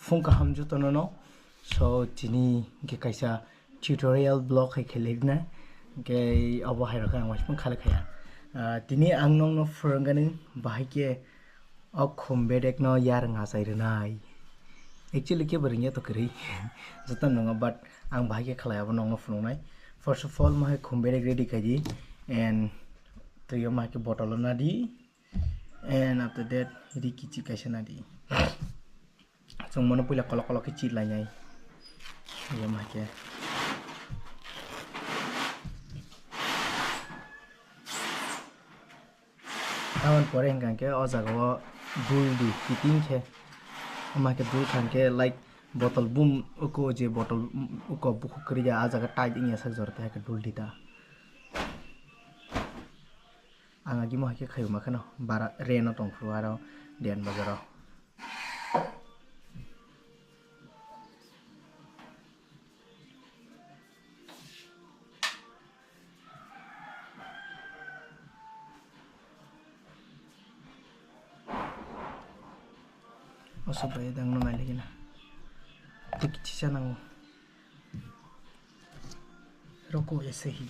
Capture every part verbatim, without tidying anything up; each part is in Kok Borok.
Phung kaham jotono no. So, tini hwnkhe kaisa tutorial vlog hai khe lerina. Hwnkhe obo hai rok ang waismang khali khaya. Ah, tini ang nokno phwrwngani bahai khe o khum bedek no yarwng achai rwnai. Actually khe bo rwngya to kwrwi. Joto nwngo, but ang bahai khe khlai abo nokno phunuknai. First of all, mo hai khum bedek ready khai di. And twi o ma khe bottle o nadi. And after that, ri kichi kaisa nadi. Chwng mono puila kolok kolok khe chir lainai. Yama khe. Tamoni pore hwnkha khe o jaga o dul di kiting khe. Ama khe dul thang khe, like, bottle bum uko je bottle uko bukhuk kwrwi ya, a jaga tight wngya sak jora tei hai khe dul di ta. Ang agimo hai khe khayuma kheno bara reno tongphuru aro Diyan bazaro. Oso bai dang no nai lagi na. Tik chisa nango. Roko ese hi.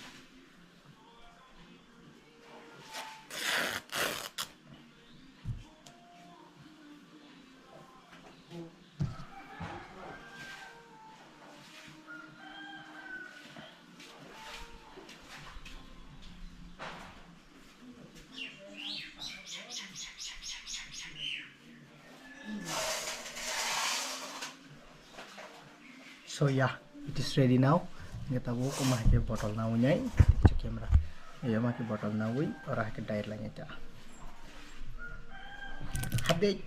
So yeah, it is ready now. Hingke tabuk omo hai khe bottle nawi nai, so camera. Omo hai khe bottle nawi, oro hai khe dai lainai ta. Habde.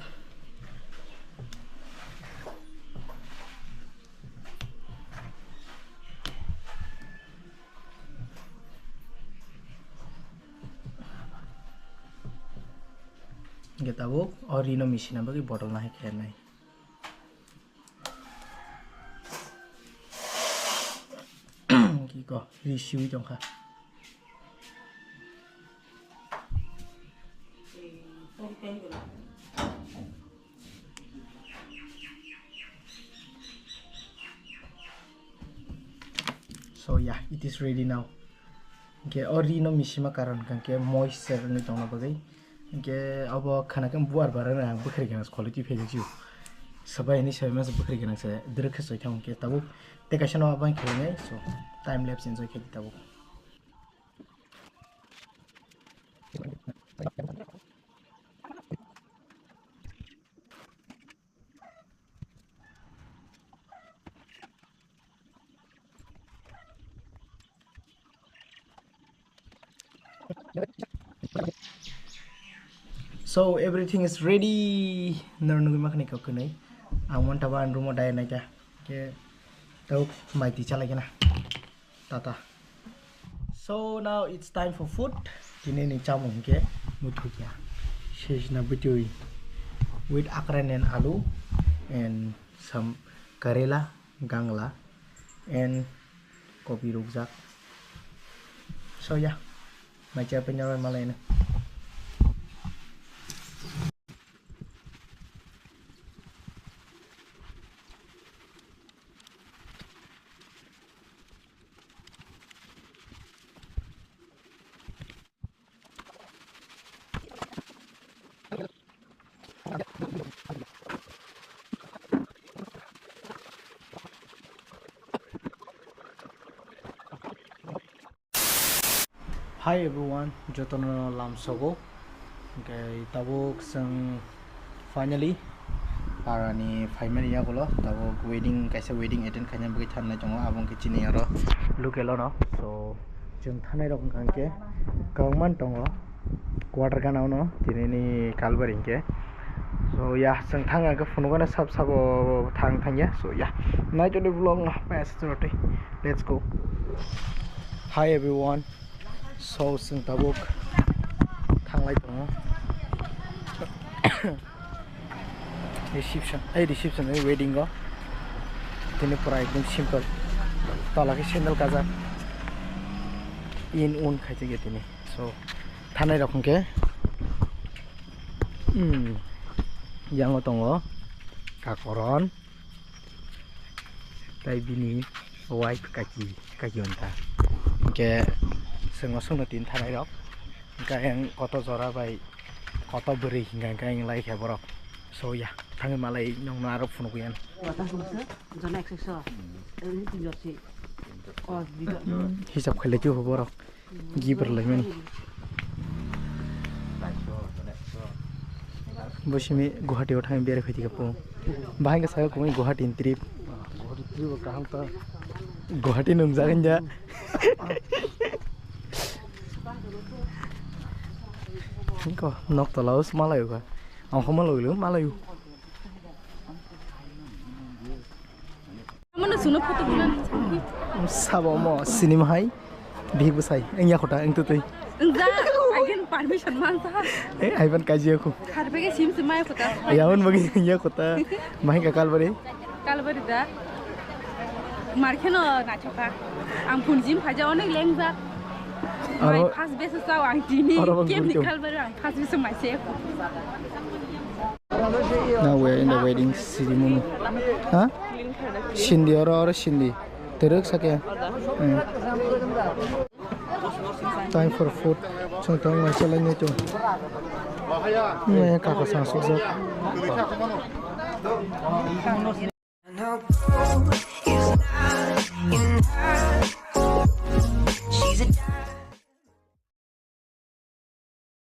Hingke tabuk o rino machine o bagwi bottle nahai khe nai. Kiko, ri siwi tongkha. So yeah, it is ready now. Hingke o rino misima karon hingke moisture wngwi tongna bagwi. Hingke obo khana khe buar barani ang bwkhri gana quality phaijakjio. Sabai hinwi sabai masa bwkhri gana se direk khe soi thang hingke tabuk tei kaisa no abang khe nai, so time lapse enjoy khe tabuk. So everything is ready. Nor nugui makhani kok kwnwi. Ang mon taba ang room o dai naikha. Ke tau mai ti chalai kena. Tata. So now it's time for food. Tini ni chamung hingke muthukya. Sejna butui with akran and alu and some karela, gangla and kopi rukjak. So yeah, mai cha penyal malai na. Hi everyone, jotono lamsogo. Hingke tabuk chwng finally parani phaimani yagulo tabuk wedding, kaisa wedding attend khaina bagwi thangnai tongo, abo hingke chini oro local ono. So chwng thangnai rok hingka hingke kwbangma tongo quarter gana ono tinini kalbari hingke. So ya, chwng thang hingke phunukgana sab sabo thang thangya. So ya, naitodi vlog no paya se chwng rwtwi. Let's go. Hi everyone. So chwng tabuk thanglai tongo reception, ei reception, ei wedding o. Tini pura ekdom simple. Tola khe sandal kajak. In un khaijak ya tini. So thanai rok hwnkhe, hmm, yango tongo kakoron. Tai bini wife kaki, kaki onta. Hingke sengno sengno tin thanai rok. Hingke ayang koto jora bai koto bwrwi hingka hingke ayang lai khe borok. So ya, thangwi malai nongno aro phunukgwi yan. Jona ekso ekso. Ini tinjor si. Oh, di. Hisab khailai khe borok. Giver laimani. Bo simi Guwahati o thangwi berai phaidi kha po. Bahai khe sayo kumi Guwahati ni trip. Guwahati trip o kaham ta. Guwahati nungjak ya. Ko nok tola o sma layo kha. Ang homa logilo malayo. Mano suno photo bulan. Sabo mo sinima hai. Bihik bwsai, wngya kota, wng tutui. Wngja, again permission mansa. Eh, aiban kaji aku. Kharbege sim sim mai kota. Yaun bagi wngya kota. Mahika kalbari. Kalbari da. Markheno nachoka. Ang phunjim phaja onek lengja. Aro- Mai first base sao ang tini. Aro bang Kem ni gurikyo. Kalbari ang first base mai se. Now we are in the wedding ceremony. Huh? Sindi oro, oro sindi. Teruk sake. Hmm. Time for food. Chwng tong mai chalai nai chwng. Nai kaka sang sukjak.